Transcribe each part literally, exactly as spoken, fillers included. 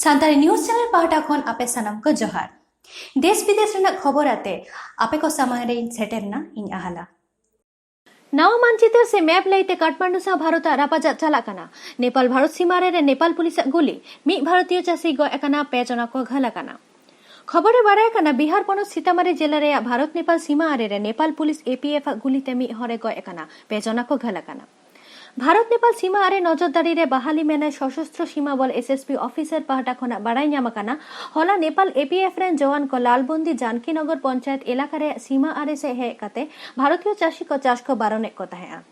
Santali news channel ᱯᱟᱦᱴᱟ ᱠᱷᱚᱱ ᱟᱯᱮ ᱥᱟᱱᱟᱢ ᱠᱚ ᱡᱚᱦᱟᱨ᱾ ᱫᱮᱥ ᱵᱤᱫᱮᱥ ᱨᱮᱱᱟᱜ ᱠᱷᱚᱵᱚᱨ ᱟᱛᱮ ᱟᱯᱮ ᱠᱚ ᱥᱟᱢᱟᱝ ᱨᱮᱧ ᱥᱮᱴᱮᱨ ᱮᱱᱟ ᱤᱧ ᱟᱦᱟᱞᱟ᱾ ᱱᱟᱣᱟ ᱢᱟᱱᱪᱤᱛᱟᱹᱨ ᱥᱮ ᱢᱮᱯ ᱞᱟᱹᱭᱛᱮ ᱠᱟᱴᱷᱢᱟᱱᱰᱩ ᱥᱟᱶ ᱵᱷᱟᱨᱚᱛᱟᱜ ᱨᱟᱯᱟᱪᱟᱜ ᱪᱟᱞᱟᱜ ᱠᱟᱱᱟ᱾ ᱱᱮᱯᱟᱞ ᱵᱷᱟᱨᱚᱛ ᱥᱤᱢᱟ ᱨᱮ ᱱᱮᱯᱟᱞ ᱯᱩᱞᱤᱥᱟᱜ ᱜᱩᱞᱤ, ᱢᱤᱫ ᱵᱷᱟᱨᱚᱛᱤᱭᱚ ᱪᱟᱹᱥᱤ ᱜᱚᱡ ᱟᱠᱟᱱᱟ, ᱯᱮ ᱡᱚᱱᱟ ᱠᱚ ᱜᱷᱟᱹᱞ ᱟᱠᱟᱱᱟ᱾ ᱠᱷᱚᱵᱚᱨ ᱨᱮ ᱵᱟᱲᱟᱭ ᱠᱟᱱᱟ, ᱵᱤᱦᱟᱨ ᱯᱚᱱᱚᱛ ᱥᱤᱛᱟᱢᱟᱨᱤ ᱡᱮᱞᱟ ᱨᱮᱭᱟᱜ ᱵᱷᱟᱨᱚᱛ ᱱᱮᱯᱟᱞ ᱥᱤᱢᱟ ᱟᱨᱮ ᱨᱮ Nepal police A P F ᱟᱜ ᱜᱩᱞᱤᱛᱮ ᱢᱤᱫ ᱦᱚᱲᱮ ᱜᱚᱡ ᱟᱠᱟᱱᱟ, ᱯᱮ ᱡᱚᱱᱟ ᱠᱚ ᱜᱷᱟᱹᱞ ᱟᱠᱟᱱᱟ᱾ ᱵᱷᱟᱨᱚᱛ ᱱᱮᱯᱟᱞ ᱥᱤᱢᱟ ᱟᱨᱮ ᱱᱚᱡᱚᱨᱫᱟᱨᱤ ᱨᱮ ᱵᱟᱦᱟᱞᱤ ᱢᱮᱱᱟᱭ ᱥᱚᱥᱚᱥᱛᱨᱚ ᱥᱤᱢᱟ ᱵᱚᱞ ᱮᱥ ᱮᱥ ᱯᱤ ᱚᱯᱷᱤᱥᱟᱨ ᱯᱟᱦᱴᱟ ᱠᱷᱚᱱᱟᱜ ᱵᱟᱲᱟᱭ ᱧᱟᱢ ᱟᱠᱟᱱᱟ, ᱦᱚᱞᱟ ᱱᱮᱯᱟᱞ ᱮ ᱯᱤ ᱮᱯᱷ ᱨᱮᱱ ᱡᱚᱣᱟᱱ ᱠᱚ ᱞᱟᱞᱵᱚᱱᱫᱤ ᱡᱟᱱᱠᱤ ᱱᱚᱜᱚᱨ ᱯᱚᱧᱪᱟᱭᱮᱛ ᱮᱞᱟᱠᱟ ᱨᱮᱭᱟᱜ ᱥᱤᱢᱟ ᱟᱨᱮ ᱥᱮᱫ ᱦᱮᱡ ᱠᱟᱛᱮ ᱵᱷᱟᱨᱚᱛᱤᱭᱚ ᱪᱟᱹᱥᱤ ᱠᱚ ᱪᱟᱥ ᱠᱚ ᱵᱟᱨᱚᱱᱮᱫ ᱠᱚ ᱛᱟᱦᱮᱸᱫᱼᱟ᱾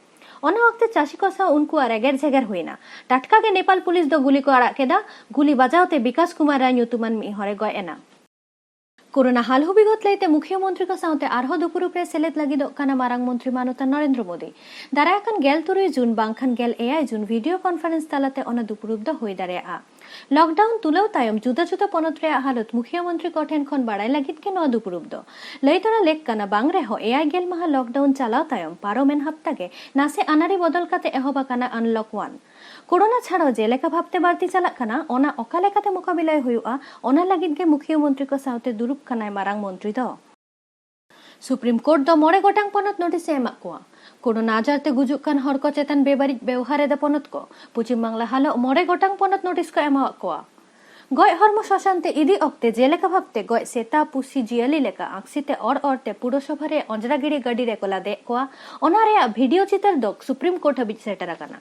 ᱚᱱᱟ ᱚᱠᱛᱮ ᱪᱟᱹᱥᱤ ᱠᱚ ᱥᱟᱶ ᱩᱱᱠᱩᱣᱟᱜ ᱨᱮᱜᱮᱨ ᱡᱷᱮᱜᱮᱨ ᱦᱩᱭᱮᱱᱟ᱾ ᱴᱟᱴᱠᱟ ᱜᱮ ᱱᱮᱯᱟᱞ ᱯᱩᱞᱤᱥ ᱫᱚ ᱜᱩᱞᱤ ᱠᱚ ᱟᱲᱟᱜ ᱠᱮᱫᱟ᱾ ᱜᱩᱞᱤ ᱵᱟᱡᱟᱣ ᱛᱮ ᱵᱤᱠᱟᱥ ᱠᱩᱢᱟᱨ ᱨᱟᱭ ᱧᱩᱛᱩᱢᱟᱱ ᱢᱤᱫ ᱦᱚᱲᱮ ᱜᱚᱡ ᱮᱱᱟ᱾ ᱠᱳᱨᱳᱱᱟ ᱦᱟᱞ ᱦᱩᱵᱤᱜᱚᱛ ᱞᱟᱹᱭᱛᱮ ᱢᱩᱠᱷᱤᱭᱟᱹ ᱢᱚᱱᱛᱨᱤ ᱠᱚ ᱥᱟᱶᱛᱮ ᱟᱨᱦᱚᱸ ᱫᱩᱯᱩᱨᱩᱵ ᱨᱮ ᱥᱮᱞᱮᱫ ᱞᱟᱹᱜᱤᱫᱚᱜ ᱠᱟᱱᱟ ᱢᱟᱨᱟᱝ ᱢᱚᱱᱛᱨᱤ ᱢᱟᱱᱚᱛᱟᱱ ᱱᱚᱨᱮᱱᱫᱨᱚ ᱢᱳᱫᱤ᱾ ᱫᱟᱨᱟᱭ ᱠᱟᱱ ᱜᱮᱞ ᱛᱩᱨᱩᱭ ᱡᱩᱱ ᱵᱟᱝᱠᱷᱟᱱ ᱜᱮᱞ ᱮᱭᱟᱭ ᱡᱩᱱ ᱵᱷᱤᱰᱤᱭᱳ ᱠᱚᱱᱯᱷᱟᱨᱮᱱᱥ ᱛᱟᱞᱟᱛᱮ ᱚᱱᱟ ᱫᱩᱯᱩᱨᱩᱵ ᱫᱚ ᱦᱩᱭ ᱫᱟᱲᱮᱭᱟᱜᱼᱟ᱾ ᱞᱚᱠᱰᱟᱣᱩᱱ ᱛᱩᱞᱟᱹᱣ ᱛᱟᱭᱚᱢ ᱡᱩᱫᱟᱹ ᱡᱩᱫᱟᱹ ᱯᱚᱱᱚᱛ ᱨᱮᱭᱟᱜ ᱦᱟᱞᱚᱛ ᱢᱩᱠᱷᱤᱭᱟᱹ ᱢᱚᱱᱛᱨᱤ ᱠᱚ ᱴᱷᱮᱱ ᱠᱷᱚᱱ ᱵᱟᱲᱟᱭ ᱞᱟᱹᱜᱤᱫ ᱜᱮ ᱱᱚᱣᱟ ᱫᱩᱯᱩᱨᱩᱵ ᱫᱚ᱾ ᱞᱟᱹᱭ ᱛᱚᱨᱟ ᱞᱮᱠ ᱠᱟᱱᱟ, ᱵᱟᱝ ᱨᱮᱦᱚᱸ ᱮᱭᱟᱭ ᱜᱮᱞ ᱢᱟᱦᱟ ᱞᱚᱠᱰᱟᱣᱩᱱ ᱪᱟᱞᱟᱣ ᱛᱟᱭᱚᱢ ᱯᱟᱨᱚᱢᱮᱱ ᱦᱟᱯᱛᱟ ᱜᱮ ᱱᱟᱥᱮ ᱟᱱᱟᱲᱤ ᱵᱚᱫᱚᱞ ᱠᱟᱛᱮ ᱮᱦᱚᱵ ᱟᱠᱟᱱᱟ ᱟᱱᱞᱚᱠ ᱚᱣᱟᱱ᱾ ᱠᱳᱨᱳᱱᱟ ᱪᱷᱟᱲᱟᱣ ᱡᱮᱞᱮᱠᱟ ᱵᱷᱟᱵᱛᱮ ᱵᱟᱹᱲᱛᱤ ᱪᱟᱞᱟᱜ ᱠᱟᱱᱟ, ᱚᱱᱟ ᱚᱠᱟ ᱞᱮᱠᱟᱛᱮ ᱢᱳᱠᱟᱵᱤᱞᱟᱭ ᱦᱩᱭᱩᱜᱼᱟ, ᱚᱱᱟ ᱞᱟᱹᱜᱤᱫ ᱜᱮ ᱢᱩᱠᱷᱤᱭᱟᱹ ᱢᱚᱱᱛᱨᱤ ᱠᱚ ᱥᱟᱶᱛᱮ ᱫᱩᱲᱩᱵ ᱠᱟᱱᱟᱭ ᱢᱟᱨᱟᱝ ᱢᱚᱱᱛᱨᱤ ᱫᱚ᱾ ᱥᱩᱯᱨᱤᱢ ᱠᱳᱨᱴ ᱫᱚ ᱢᱚᱬᱮ ᱜᱚᱴᱟᱝ ᱯᱚᱱᱚᱛ ᱱᱳᱴᱤᱥ ᱮ ᱮᱢᱟᱜ ᱠᱚᱣᱟ᱾ ᱠᱳᱨᱳᱱᱟ ᱟᱡᱟᱨ ᱛᱮ ᱜᱩᱡᱩᱜ ᱠᱟᱱ ᱦᱚᱲ ᱠᱚ ᱪᱮᱛᱟᱱ ᱵᱮᱵᱟᱹᱲᱤᱡ ᱵᱮᱣᱦᱟᱨ ᱮᱫᱟ ᱯᱚᱱᱚᱛ ᱠᱚ᱾ ᱯᱚᱪᱷᱤᱢ ᱵᱟᱝᱞᱟ ᱦᱟᱞᱚᱜ ᱢᱚᱬᱮ ᱜᱚᱴᱟᱝ ᱯᱚᱱᱚᱛ ᱱᱳᱴᱤᱥ ᱠᱚ ᱮᱢᱟᱣᱟᱫ ᱠᱚᱣᱟ᱾ ᱜᱚᱡ ᱦᱚᱲᱢᱚ ᱥᱚᱥᱟᱱ ᱛᱮ ᱤᱫᱤ ᱚᱠᱛᱮ ᱡᱮᱞᱮᱠᱟ ᱵᱷᱟᱵᱛᱮ ᱜᱚᱡ ᱥᱮᱛᱟ, ᱯᱩᱥᱤ, ᱡᱤᱭᱟᱹᱞᱤ ᱞᱮᱠᱟ ᱟᱸᱠᱥᱤ ᱛᱮ ᱚᱨ ᱚᱨ ᱛᱮ ᱯᱩᱨᱚᱥᱚᱵᱷᱟ ᱨᱮ ᱚᱸᱡᱽᱨᱟ ᱜᱤᱲᱤ ᱜᱟᱹᱰᱤ ᱨᱮᱠᱚ ᱞᱟᱫᱮᱭᱮᱫ ᱠᱚᱣᱟ, ᱚᱱᱟ ᱨᱮᱭᱟᱜ ᱵᱷᱤᱰᱤᱭᱳ ᱪᱤᱛᱟᱹᱨ ᱫᱚ ᱥᱩᱯᱨᱤᱢ ᱠᱳᱨᱴ ᱦᱟᱹᱵᱤᱡ ᱥᱮᱴᱮᱨ ᱟᱠᱟᱱᱟ᱾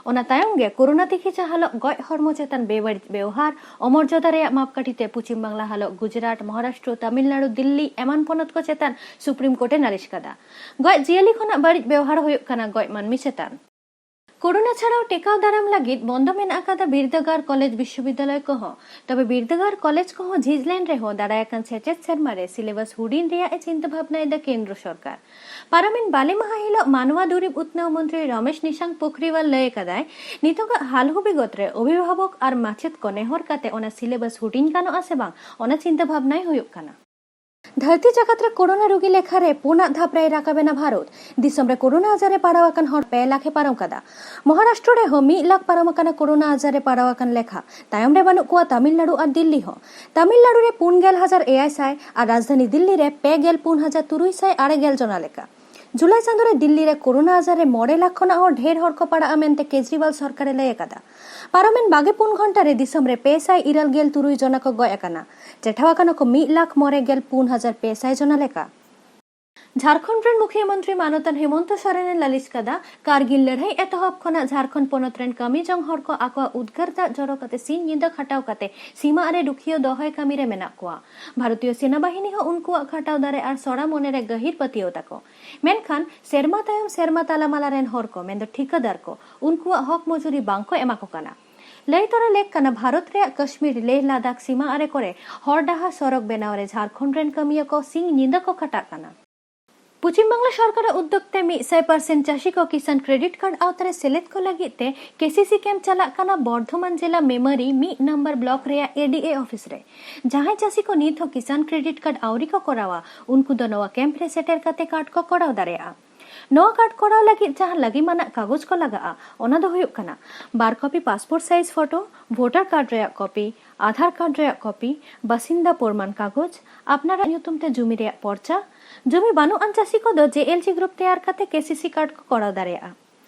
ᱚᱱᱟ ᱛᱟᱭᱚᱢ ᱜᱮ ᱠᱳᱨᱳᱱᱟ ᱛᱤᱠᱤᱪᱷᱟ ᱦᱟᱞᱚᱜ ᱜᱚᱡ ᱦᱚᱲᱢᱚ ᱪᱮᱛᱟᱱ ᱵᱮᱵᱟᱹᱲᱤᱡ ᱵᱮᱣᱦᱟᱨ, ᱚᱢᱚᱨᱡᱟᱫᱟ ᱨᱮᱭᱟᱜ ᱢᱟᱯᱠᱟᱴᱷᱤ ᱛᱮ ᱯᱚᱪᱷᱤᱢ ᱵᱟᱝᱞᱟ ᱦᱟᱞᱚᱜ ᱜᱩᱡᱽᱨᱟᱴ, ᱢᱚᱦᱟᱨᱟᱥᱴᱨᱚ, ᱛᱟᱢᱤᱞᱱᱟᱲᱩ, ᱫᱤᱞᱞᱤ ᱮᱢᱟᱱ ᱯᱚᱱᱚᱛ ᱠᱚ ᱪᱮᱛᱟᱱ ᱥᱩᱯᱨᱤᱢ ᱠᱳᱨᱴ ᱮ ᱱᱟᱞᱤᱥ ᱠᱟᱫᱟ᱾ ᱜᱚᱡ ᱡᱤᱭᱟᱹᱞᱤ ᱠᱷᱚᱱᱟᱜ ᱵᱟᱹᱲᱤᱡ ᱵᱮᱣᱦᱟᱨ ᱦᱩᱭᱩᱜ ᱠᱟᱱᱟ ᱜᱚᱡ ᱢᱟᱹᱱᱢᱤ ᱪᱮᱛᱟᱱ᱾ ᱠᱳᱨᱳᱱᱟ ᱪᱷᱟᱲᱟᱣ ᱴᱮᱠᱟᱣ ᱫᱟᱨᱟᱢ ᱞᱟᱹᱜᱤᱫ ᱵᱚᱱᱫᱚ ᱢᱮᱱᱟᱜ ᱟᱠᱟᱫᱟ ᱵᱤᱨᱫᱟᱹᱜᱟᱲ, ᱠᱚᱞᱮᱡᱽ, ᱵᱤᱥᱥᱚᱵᱤᱫᱽᱫᱟᱞᱚᱭ ᱠᱚᱦᱚᱸ᱾ ᱛᱚᱵᱮ ᱵᱤᱨᱫᱟᱹᱜᱟᱲ, ᱠᱚᱞᱮᱡᱽ ᱠᱚᱦᱚᱸ ᱡᱷᱤᱡ ᱞᱮᱱ ᱨᱮᱦᱚᱸ ᱫᱟᱨᱟᱭ ᱠᱟᱱ ᱥᱮᱪᱮᱫ ᱥᱮᱨᱢᱟ ᱨᱮ ᱥᱤᱞᱮᱵᱟᱥ ᱦᱩᱰᱤᱧ ᱨᱮᱭᱟᱜ ᱮ ᱪᱤᱱᱛᱟᱹ ᱵᱷᱟᱵᱽᱱᱟᱭᱮᱫᱟ ᱠᱮᱱᱫᱨᱚ ᱥᱚᱨᱠᱟᱨ᱾ ᱯᱟᱨᱚᱢᱮᱱ ᱵᱟᱞᱮ ᱢᱟᱦᱟ ᱦᱤᱞᱚᱜ ᱢᱟᱱᱣᱟ ᱫᱩᱨᱤᱵ ᱩᱛᱱᱟᱹᱣ ᱢᱚᱱᱛᱨᱤ ᱨᱚᱢᱮᱥ ᱱᱤᱥᱟᱝᱠ ᱯᱳᱠᱷᱨᱤᱣᱟᱞ ᱞᱟᱹᱭ ᱟᱠᱟᱫᱟᱭ, ᱱᱤᱛᱚᱜᱟᱜ ᱦᱟᱞᱦᱩ ᱵᱤᱜᱚᱛ ᱨᱮ ᱚᱵᱷᱤᱵᱷᱟᱵᱚᱠ ᱟᱨ ᱢᱟᱪᱮᱫ ᱠᱚ ᱱᱮᱦᱚᱨ ᱠᱟᱛᱮ ᱚᱱᱟ ᱥᱤᱞᱮᱵᱟᱥ ᱦᱩᱰᱤᱧ ᱜᱟᱱᱚᱜᱼᱟ ᱥᱮ ᱵᱟᱝ, ᱚᱱᱟ ᱪᱤᱱᱛᱟᱹ ᱵᱷᱟᱵᱽᱱᱟᱭ ᱦᱩᱭᱩᱜ ᱠᱟᱱᱟ᱾ ᱫᱷᱟᱹᱨᱛᱤ ᱡᱟᱠᱟᱛ ᱨᱮ ᱠᱳᱨᱳᱱᱟ ᱨᱩᱜᱤ ᱞᱮᱠᱷᱟ ᱨᱮ ᱯᱩᱱᱟᱜ ᱫᱷᱟᱯ ᱨᱮᱭ ᱨᱟᱠᱟᱵ ᱮᱱᱟ ᱵᱷᱟᱨᱚᱛ᱾ ᱫᱤᱥᱚᱢ ᱨᱮ ᱠᱳᱨᱳᱱᱟ ᱟᱡᱟᱨ ᱨᱮ ᱯᱟᱲᱟᱣ ᱟᱠᱟᱱ ᱦᱚᱲ ᱯᱮ ᱞᱟᱠᱷ ᱮ ᱯᱟᱨᱚᱢ ᱠᱟᱫᱟ᱾ ᱢᱚᱦᱟᱨᱟᱥᱴᱨᱚ ᱨᱮᱦᱚᱸ ᱢᱤᱫ ᱞᱟᱠᱷ ᱯᱟᱨᱚᱢ ᱟᱠᱟᱱᱟ ᱠᱳᱨᱳᱱᱟ ᱟᱡᱟᱨ ᱨᱮ ᱯᱟᱲᱟᱣ ᱟᱠᱟᱱ ᱞᱮᱠᱷᱟ᱾ ᱛᱟᱭᱚᱢ ᱨᱮ ᱵᱟᱹᱱᱩᱜ ᱠᱚᱣᱟ ᱛᱟᱢᱤᱞᱱᱟᱲᱩ ᱟᱨ ᱫᱤᱞᱞᱤ ᱦᱚᱸ᱾ ᱛᱟᱢᱤᱞᱱᱟᱲᱩ ᱨᱮ ᱯᱩᱱ ᱜᱮᱞ ᱦᱟᱡᱟᱨ ᱮᱭᱟᱭ ᱥᱟᱭ ᱟᱨ ᱨᱟᱡᱽᱫᱷᱟᱱᱤ ᱫᱤᱞᱞᱤ ᱨᱮ ᱯᱮ ᱜᱮᱞ ᱯᱩᱱ ᱦᱟᱡᱟᱨ ᱛᱩᱨᱩᱭ ᱥᱟᱭ ᱟᱨᱮ ᱜᱮᱞ ᱡᱚᱱᱟ ᱞᱮᱠᱟ᱾ ᱡᱩᱞᱟᱭ ᱪᱟᱸᱫᱳ ᱨᱮ ᱫᱤᱞᱞᱤ ᱨᱮ ᱠᱳᱨᱳᱱᱟ ᱟᱡᱟᱨ ᱨᱮ ᱢᱚᱬᱮ ᱞᱟᱠᱷ ᱠᱷᱚᱱᱟᱜ ᱦᱚᱸ ᱰᱷᱮᱨ ᱦᱚᱲ ᱠᱚ ᱯᱟᱲᱟᱜᱼᱟ ᱢᱮᱱᱛᱮ ᱠᱮᱡᱨᱤᱣᱟᱞ ᱥᱚᱨᱠᱟᱨ ᱮ ᱞᱟᱹᱭ ᱟᱠᱟᱫᱟ᱾ ᱯᱟᱨᱚᱢᱮᱱ ᱵᱟᱜᱮ ᱯᱩᱱ ᱜᱷᱚᱱᱴᱟ ᱨᱮ ᱫᱤᱥᱚᱢ ᱨᱮ ᱯᱮ ᱥᱟᱭ ᱤᱨᱟᱹᱞ ᱜᱮᱞ ᱛᱩᱨᱩᱭ ᱡᱚᱱᱟ ᱠᱚ ᱜᱚᱡ ᱟᱠᱟᱱᱟ᱾ ᱪᱮᱴᱷᱟᱣ ᱟᱠᱟᱱᱟ ᱠᱚ ᱢᱤᱫ ᱞᱟᱠᱷ ᱢᱚᱬᱮ ᱜᱮᱞ ᱯᱩᱱ ᱦᱟᱡᱟᱨ ᱯᱮ ᱥᱟᱭ ᱡᱚᱱᱟ ᱞᱮᱠᱟ᱾ ᱡᱷᱟᱲᱠᱷᱚᱸᱰ ᱨᱮᱱ ᱢᱩᱠᱷᱭᱟᱹ ᱢᱚᱱᱛᱨᱤ ᱢᱟᱱᱚᱛᱟᱱ ᱦᱮᱢᱚᱱᱛᱚ ᱥᱚᱨᱮᱱ ᱮ ᱞᱟᱹᱞᱤᱥ ᱠᱟᱫᱟ, ᱠᱟᱨᱜᱤᱞ ᱞᱟᱹᱲᱦᱟᱹᱭ ᱮᱛᱚᱦᱚᱵ ᱠᱷᱚᱱᱟᱜ ᱡᱷᱟᱲᱠᱷᱚᱸᱰ ᱯᱚᱱᱚᱛ ᱨᱮᱱ ᱠᱟᱹᱢᱤ ᱡᱚᱝ ᱦᱚᱲ ᱠᱚ ᱟᱠᱚᱣᱟᱜ ᱩᱫᱽᱜᱟᱹᱨ ᱫᱟᱜ ᱡᱚᱨᱚ ᱠᱟᱛᱮ ᱥᱤᱧ ᱧᱤᱫᱟᱹ ᱠᱷᱟᱴᱟᱣ ᱠᱟᱛᱮ ᱥᱤᱢᱟ ᱨᱮ ᱨᱩᱠᱷᱤᱭᱟᱹ ᱫᱚᱦᱚᱭ ᱠᱟᱹᱢᱤ ᱨᱮ ᱢᱮᱱᱟᱜ ᱠᱚᱣᱟ᱾ ᱵᱷᱟᱨᱚᱛᱤᱭᱚ ᱥᱮᱱᱟ ᱵᱟᱦᱤᱱᱤ ᱦᱚᱸ ᱩᱱᱠᱩᱣᱟᱜ ᱠᱷᱟᱴᱟᱣ ᱫᱟᱲᱮ ᱟᱨ ᱥᱚᱲᱟ ᱢᱚᱱᱮ ᱨᱮ ᱜᱟᱹᱦᱤᱨ ᱯᱟᱹᱛᱭᱟᱹᱣ ᱛᱟᱠᱚ᱾ ᱢᱮᱱᱠᱷᱟᱱ ᱥᱮᱨᱢᱟ ᱛᱟᱭᱚᱢ ᱥᱮᱨᱢᱟ ᱛᱟᱞᱟᱢᱟᱞᱟ ᱨᱮᱱ ᱦᱚᱲ ᱠᱚ, ᱢᱮᱱᱫᱚ ᱴᱷᱤᱠᱟᱹᱫᱟᱨ ᱠᱚ, ᱩᱱᱠᱩᱣᱟᱜ ᱦᱚᱠ ᱢᱚᱡᱩᱨᱤ ᱵᱟᱝ ᱠᱚ ᱮᱢᱟ ᱠᱚ ᱠᱟᱱᱟ᱾ ᱞᱟᱹᱭ ᱛᱚᱨᱟ ᱞᱮᱠ ᱠᱟᱱᱟ, ᱵᱷᱟᱨᱚᱛ ᱨᱮᱭᱟᱜ ᱠᱟᱥᱢᱤᱨ ᱞᱮᱦ ᱞᱟᱫᱟᱠᱷ ᱥᱤᱢᱟ ᱟᱨᱮ ᱠᱚᱨᱮ ᱦᱚᱨ ᱰᱟᱦᱟᱨ ᱥᱚᱲᱚᱠ ᱵᱮᱱᱟᱣ ᱨᱮ ᱡᱷᱟᱲᱠᱷᱚᱸᱰ ᱨᱮᱱ ᱠᱟᱹᱢᱤᱭᱟᱹ ᱠᱚ ᱥᱤᱧ ᱧᱤᱫᱟᱹ ᱠᱚ ᱠᱷᱟᱴᱟᱜ ᱠᱟᱱᱟ᱾ ᱯᱚᱪᱷᱤᱢ ᱵᱟᱝᱞᱟ ᱥᱚᱨᱠᱟᱨᱟᱜ ᱩᱫᱽᱫᱳᱜᱽ ᱛᱮ ᱢᱤᱫ ᱥᱟᱭ ᱯᱟᱨᱥᱮᱱᱴ ᱪᱟᱹᱥᱤ ᱠᱚ ᱠᱤᱥᱟᱱ ᱠᱨᱮᱰᱤᱴ ᱠᱟᱨᱰ ᱟᱣᱛᱟ ᱨᱮ ᱥᱮᱞᱮᱫ ᱠᱚ ᱞᱟᱹᱜᱤᱫ ᱛᱮ ᱠᱮᱥᱤᱥᱤ ᱠᱮᱢᱯ ᱪᱟᱞᱟᱜ ᱠᱟᱱᱟ ᱵᱚᱨᱫᱷᱚᱢᱟᱱ ᱡᱮᱞᱟ ᱢᱮᱢᱟᱨᱤ ᱢᱤᱫ ᱱᱟᱢᱵᱟᱨ ᱵᱞᱚᱠ ᱨᱮᱭᱟᱜ ᱮᱰᱤᱮ ᱚᱯᱷᱤᱥ ᱨᱮ᱾ ᱡᱟᱦᱟᱸᱭ ᱪᱟᱹᱥᱤ ᱠᱚ ᱱᱤᱛ ᱦᱚᱸ ᱠᱤᱥᱟᱱ ᱠᱨᱮᱰᱤᱴ ᱠᱟᱨᱰ ᱟᱹᱣᱨᱤ ᱠᱚ ᱠᱚᱨᱟᱣᱟ, ᱩᱱᱠᱩ ᱫᱚ ᱱᱚᱣᱟ ᱠᱮᱢᱯ ᱨᱮ ᱥᱮᱴᱮᱨ ᱠᱟᱛᱮ ᱠᱟᱨᱰ ᱠᱚ ᱠᱚᱨᱟᱣ ᱫᱟᱲᱮᱭᱟᱜᱼᱟ᱾ ᱱᱚᱣᱟ ᱠᱟᱨᱰ ᱠᱚᱨᱟᱣ ᱞᱟᱹᱜᱤᱫ ᱡᱟᱦᱟᱸ ᱞᱟᱹᱜᱤᱢᱟᱱᱟᱜ ᱠᱟᱜᱚᱡᱽ ᱠᱚ ᱞᱟᱜᱟᱜᱼᱟ, ᱚᱱᱟ ᱫᱚ ᱦᱩᱭᱩᱜ ᱠᱟᱱᱟ ᱵᱟᱨ copy passport size photo, voter card ᱨᱮᱭᱟᱜ ᱠᱚᱯᱤ, ᱟᱫᱷᱟᱨ ᱠᱟᱨᱰ ᱨᱮᱭᱟᱜ ᱠᱚᱯᱤ, ᱵᱟᱥᱤᱱᱫᱟ ᱯᱨᱚᱢᱟᱱ ᱠᱟᱜᱚᱡᱽ, ᱟᱯᱱᱟᱨᱟᱜ ᱧᱩᱛᱩᱢ ᱛᱮ ᱡᱩᱢᱤ ᱨᱮᱭᱟᱜ ᱯᱚᱨᱪᱟ᱾ ᱡᱩᱢᱤ ᱵᱟᱹᱱᱩᱜ ᱟᱱ ᱪᱟᱹᱥᱤ ᱠᱚᱫᱚ ᱡᱮ ᱮᱞ ᱡᱤ ᱜᱨᱩᱯ ᱛᱮᱭᱟᱨ ᱠᱟᱛᱮ ᱠᱮ ᱥᱤ ᱥᱤ ᱠᱟᱨᱰ ᱠᱚ ᱠᱚᱨᱟᱣ ᱫᱟᱲᱮᱭᱟᱜᱼᱟ᱾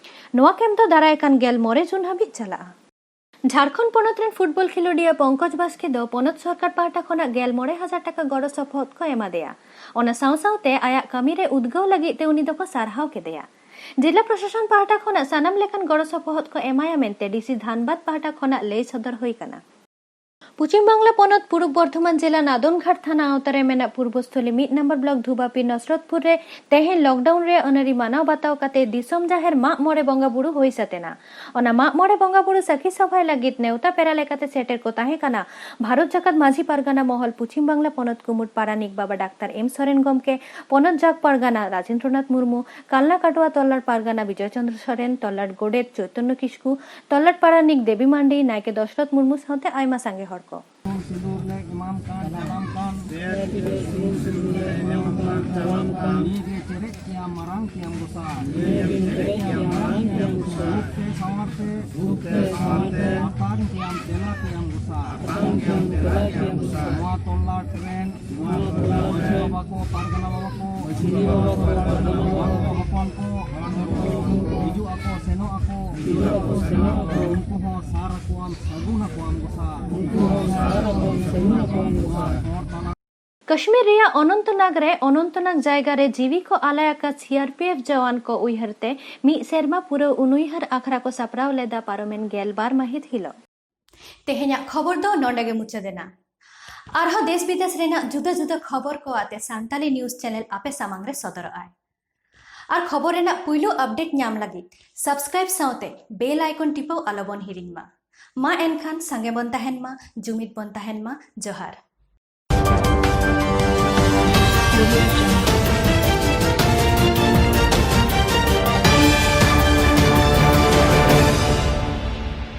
ᱱᱚᱣᱟ ᱠᱮᱢᱯ ᱫᱚ ᱫᱟᱨᱟᱭ ᱠᱟᱱ ᱜᱮᱞ ᱢᱚᱬᱮ ᱡᱩᱱ ᱦᱟᱹᱵᱤᱡ ᱪᱟᱞᱟᱜᱼᱟ᱾ ᱡᱷᱟᱲᱠᱷᱚᱸᱰ ᱯᱚᱱᱚᱛ ᱨᱮᱱ ᱯᱷᱩᱴᱵᱚᱞ ᱠᱷᱮᱞᱳᱰᱤᱭᱟᱹ ᱯᱚᱝᱠᱚᱡᱽ ᱵᱟᱥᱠᱮ ᱫᱚ ᱯᱚᱱᱚᱛ ᱥᱚᱨᱠᱟᱨ ᱯᱟᱦᱴᱟ ᱠᱷᱚᱱᱟᱜ ᱜᱮᱞ ᱢᱚᱬᱮ ᱦᱟᱡᱟᱨ ᱴᱟᱠᱟ ᱜᱚᱲᱚ ᱥᱚᱯᱚᱦᱚᱫ ᱠᱚ ᱮᱢᱟᱫᱮᱭᱟ᱾ ᱚᱱᱟ ᱥᱟᱶ ᱥᱟᱶᱛᱮ ᱟᱭᱟᱜ ᱠᱟᱹᱢᱤ ᱨᱮ ᱩᱫᱽᱜᱟᱹᱣ ᱞᱟᱹᱜᱤᱫ ᱛᱮ ᱩᱱᱤ ᱫᱚᱠᱚ ᱥᱟᱨᱦᱟᱣ ᱠᱮᱫᱮᱭᱟ᱾ ᱡᱤᱞᱟ ᱯᱨᱚᱥᱟᱥᱚᱱ ᱯᱟᱦᱴᱟ ᱠᱷᱚᱱᱟᱜ ᱥᱟᱱᱟᱢ ᱞᱮᱠᱟᱱ ᱜᱚᱲᱚ ᱥᱚᱯᱚᱦᱚᱫ ᱠᱚ ᱮᱢᱟᱭᱟ ᱢᱮᱱᱛᱮ ᱰᱤ ᱥᱤ ᱫᱷᱟᱱᱵᱟᱫᱽ ᱯᱟᱦᱴᱟ ᱠᱷᱚᱱᱟᱜ ᱞᱟᱹᱭ ᱥᱚᱫᱚᱨ ᱦᱩᱭ ᱠᱟᱱᱟ᱾ ᱯᱚᱪᱷᱤᱢ ᱵᱟᱝᱞᱟ ᱯᱚᱱᱚᱛ ᱯᱩᱨᱩᱵ ᱵᱚᱨᱫᱷᱚᱢᱟᱱ ᱡᱮᱞᱟ ᱱᱟᱫᱚᱱᱜᱷᱟᱴ ᱛᱷᱟᱱᱟ ᱟᱣᱛᱟ ᱨᱮ ᱢᱮᱱᱟᱜ ᱯᱩᱨᱵᱚᱥᱛᱷᱚᱞᱤ ᱢᱤᱫ ᱱᱟᱢᱵᱟᱨ ᱵᱞᱚᱠ ᱫᱷᱩᱵᱟᱯᱤ ᱱᱚᱥᱨᱚᱛᱯᱩᱨ ᱨᱮ ᱛᱮᱦᱮᱧ ᱞᱚᱠᱰᱟᱣᱩᱱ ᱨᱮᱭᱟᱜ ᱟᱹᱱᱟᱹᱨᱤ ᱢᱟᱱᱟᱣ ᱵᱟᱛᱟᱣ ᱠᱟᱛᱮ ᱫᱤᱥᱚᱢ ᱡᱟᱦᱮᱨ ᱢᱟᱜ ᱢᱚᱬᱮ ᱵᱚᱸᱜᱟ ᱵᱩᱨᱩ ᱦᱩᱭ ᱥᱟᱹᱛ ᱮᱱᱟ᱾ ᱚᱱᱟ ᱢᱟᱜ ᱢᱚᱬᱮ ᱵᱚᱸᱜᱟ ᱵᱩᱨᱩ ᱥᱟᱹᱠᱷᱤ ᱥᱚᱵᱷᱟᱭ ᱞᱟᱹᱜᱤᱫ ᱱᱮᱣᱛᱟ ᱯᱮᱲᱟ ᱞᱮᱠᱟᱛᱮ ᱥᱮᱴᱮᱨ ᱠᱚ ᱛᱟᱦᱮᱸ ᱠᱟᱱᱟ ᱵᱷᱟᱨᱚᱛ ᱡᱟᱠᱟᱛ ᱢᱟᱹᱡᱷᱤ ᱯᱟᱨᱜᱟᱱᱟ ᱢᱚᱦᱚᱞ, ᱯᱚᱪᱷᱤᱢ ᱵᱟᱝᱞᱟ ᱯᱚᱱᱚᱛ ᱠᱩᱢᱩᱴ ᱯᱟᱨᱟᱱᱤᱠ ᱵᱟᱵᱟ ᱰᱟᱠᱛᱟᱨ ᱮᱢ ᱥᱚᱨᱮᱱ ᱜᱚᱢᱠᱮ, ᱯᱚᱱᱚᱛ ᱡᱟᱠ ᱯᱟᱨᱜᱟᱱᱟ ᱨᱟᱡᱮᱱᱫᱨᱚᱱᱟᱛᱷ ᱢᱩᱨᱢᱩ, ᱠᱟᱞᱱᱟ ᱠᱟᱴᱩᱣᱟ ᱛᱚᱞᱞᱟᱴ ᱯᱟᱨᱜᱟᱱᱟ ᱵᱤᱡᱚᱭ ᱪᱚᱸᱫᱽᱨᱚ ᱥᱚᱨᱮᱱ, ᱛᱚᱞᱞᱟᱴ ᱜᱚᱰᱮᱛ ᱪᱳᱭᱛᱚᱱᱱᱚ ᱠᱤᱥᱠᱩ, ᱛᱚᱞᱞᱟᱴ ᱯᱟᱨᱟᱱᱤᱠ ᱫᱮᱵᱤ ᱢᱟᱱᱰᱤ, ᱱᱟᱭᱠᱮ ᱫᱚᱥᱨᱚᱛᱷ ᱢᱩᱨᱢᱩ ᱥᱟᱶᱛᱮ ᱟᱭᱢᱟ ᱥᱟᱸᱜᱮ ᱦᱚᱲ ᱠᱚ᱾ ᱥᱤᱸᱫᱩᱨ ᱞᱮ ᱮᱢᱟᱢ ᱠᱟᱱ, ᱮᱢᱟᱢ ᱠᱟᱱ᱾ ᱱᱤᱭᱟᱹ ᱜᱮ ᱪᱮᱨᱮᱡ ᱠᱮᱭᱟᱢ ᱢᱟᱨᱟᱝ ᱠᱮᱭᱟᱢ ᱜᱚᱸᱥᱟᱭ᱾ ᱱᱤᱭᱟᱹ ᱜᱮ ᱪᱮᱨᱮᱡ ᱠᱮᱭᱟᱢ ᱢᱟᱨᱟᱝ ᱠᱮᱭᱟᱢ ᱜᱚᱸᱥᱟᱭ᱾ ᱨᱩᱯ ᱛᱮ ᱥᱟᱶᱟᱨ ᱛᱮ, ᱨᱩᱯ ᱛᱮ ᱥᱟᱶᱟᱨ ᱛᱮ, ᱟᱛᱟᱝ ᱠᱮᱭᱟᱢ ᱪᱮᱞᱟ ᱠᱮᱭᱟᱢ ᱜᱚᱸᱥᱟᱭ᱾ ᱟᱛᱟᱝ ᱠᱮᱭᱟᱢ ᱪᱮᱞᱟ ᱠᱮᱭᱟᱢ ᱜᱚᱸᱥᱟᱭ᱾ ᱱᱚᱣᱟ ᱛᱚᱞᱞᱟᱴ ᱨᱮᱱ, ᱱᱚᱣᱟ ᱛᱚᱞᱞᱟᱴ ᱨᱮᱱ, ᱢᱟᱹᱡᱷᱤ ᱵᱟᱵᱟ ᱠᱚ, ᱯᱟᱨᱜᱟᱱᱟ ᱵᱟᱵᱟ ᱠᱚ, ᱢᱟᱹᱡᱷᱤ ᱵᱟᱵᱟ ᱠᱚ, ᱯᱟᱨᱜᱟᱱᱟ ᱵᱟᱵᱟ ᱠᱚ, ᱦᱚᱯᱚᱱ ᱠᱚ, ᱦᱤᱡᱩᱜ ᱟᱠᱚ, ᱥᱮᱱᱚᱜ ᱟᱠᱚ, ᱦᱤᱡᱩᱜ ᱟᱠᱚ, ᱥᱮᱱᱚᱜ ᱟᱠᱚ, ᱩᱱᱠᱩ ᱦᱚᱸ ᱥᱟᱨ ᱟᱠᱚᱣᱟᱢ, ᱥᱟᱹᱜᱩᱱ ᱟᱠᱚᱣᱟᱢ ᱜᱚᱸᱥᱟᱭ᱾ ᱩᱱᱠᱩ ᱦᱚᱸ ᱥᱟᱨ ᱟᱠᱚᱣᱟᱢ, ᱥᱟᱹᱜᱩᱱ ᱟᱠᱚᱣᱟᱢ ᱜᱚᱸᱥᱟᱭ᱾ ᱦᱚᱨ ᱛᱟᱞᱟ ᱠᱟᱥᱢᱤᱨ ᱨᱮᱭᱟᱜ ᱚᱱᱚᱱᱛᱱᱟᱜᱽ ᱨᱮ ᱚᱱᱚᱱᱛᱱᱟᱜᱽ ᱡᱟᱭᱜᱟ ᱨᱮ ᱡᱤᱣᱤ ᱠᱚ ᱟᱞᱟᱭ ᱟᱠᱟᱫ ᱥᱤ ᱟᱨ ᱯᱤ ᱮᱯᱷ ᱡᱟᱣᱟᱱ ᱠᱚ ᱩᱭᱦᱟᱹᱨ ᱛᱮ ᱢᱤᱫ ᱥᱮᱨᱢᱟ ᱯᱩᱨᱟᱹᱣ ᱩᱱᱩᱭᱦᱟᱹᱨ ᱟᱠᱷᱲᱟ ᱠᱚ ᱥᱟᱯᱲᱟᱣ ᱞᱮᱫᱟ ᱯᱟᱨᱚᱢᱮᱱ ᱜᱮᱞ ᱵᱟᱨ ᱢᱟᱹᱦᱤᱛ ᱦᱤᱞᱳᱜ᱾ ᱛᱮᱦᱮᱧᱟᱜ ᱠᱷᱚᱵᱚᱨ ᱫᱚ ᱱᱚᱰᱮ ᱜᱮ ᱢᱩᱪᱟᱹᱫ ᱮᱱᱟ᱾ ᱟᱨᱦᱚᱸ ᱫᱮᱥ ᱵᱤᱫᱮᱥ ᱨᱮᱱᱟᱜ ᱡᱩᱫᱟᱹ ᱡᱩᱫᱟᱹ ᱠᱷᱚᱵᱚᱨ ᱠᱚ ᱟᱛᱮ ᱥᱟᱱᱛᱟᱞᱤ ᱱᱤᱭᱩᱡᱽ ᱪᱮᱱᱮᱞ ᱟᱯᱮ ᱥᱟᱢᱟᱝ ᱨᱮ ᱥᱚᱫᱚᱨᱚᱜᱼᱟᱭ᱾ ᱟᱨ ᱠᱷᱚᱵᱚᱨ ᱨᱮᱱᱟᱜ ᱯᱩᱭᱞᱩ ᱟᱯᱰᱮᱴ ᱧᱟᱢ ᱞᱟᱹᱜᱤᱫ ᱥᱟᱵᱥᱠᱨᱟᱭᱤᱵ ᱥᱟᱶᱛᱮ ᱵᱮᱞ ᱟᱭᱠᱚᱱ ᱴᱤᱯᱟᱹᱣ ᱟᱞᱚᱵᱚᱱ ᱦᱤᱲᱤᱧ ᱢᱟ᱾ ᱢᱟ ᱮᱱᱠᱷᱟᱱ ᱥᱟᱸᱜᱮ ᱵᱚᱱ ᱛᱟᱦᱮᱱ ᱢᱟ, ᱡᱩᱢᱤᱫ ᱵᱚᱱ ᱛᱟᱦᱮᱱ ᱢᱟ᱾ ᱡᱚᱦᱟᱨ᱾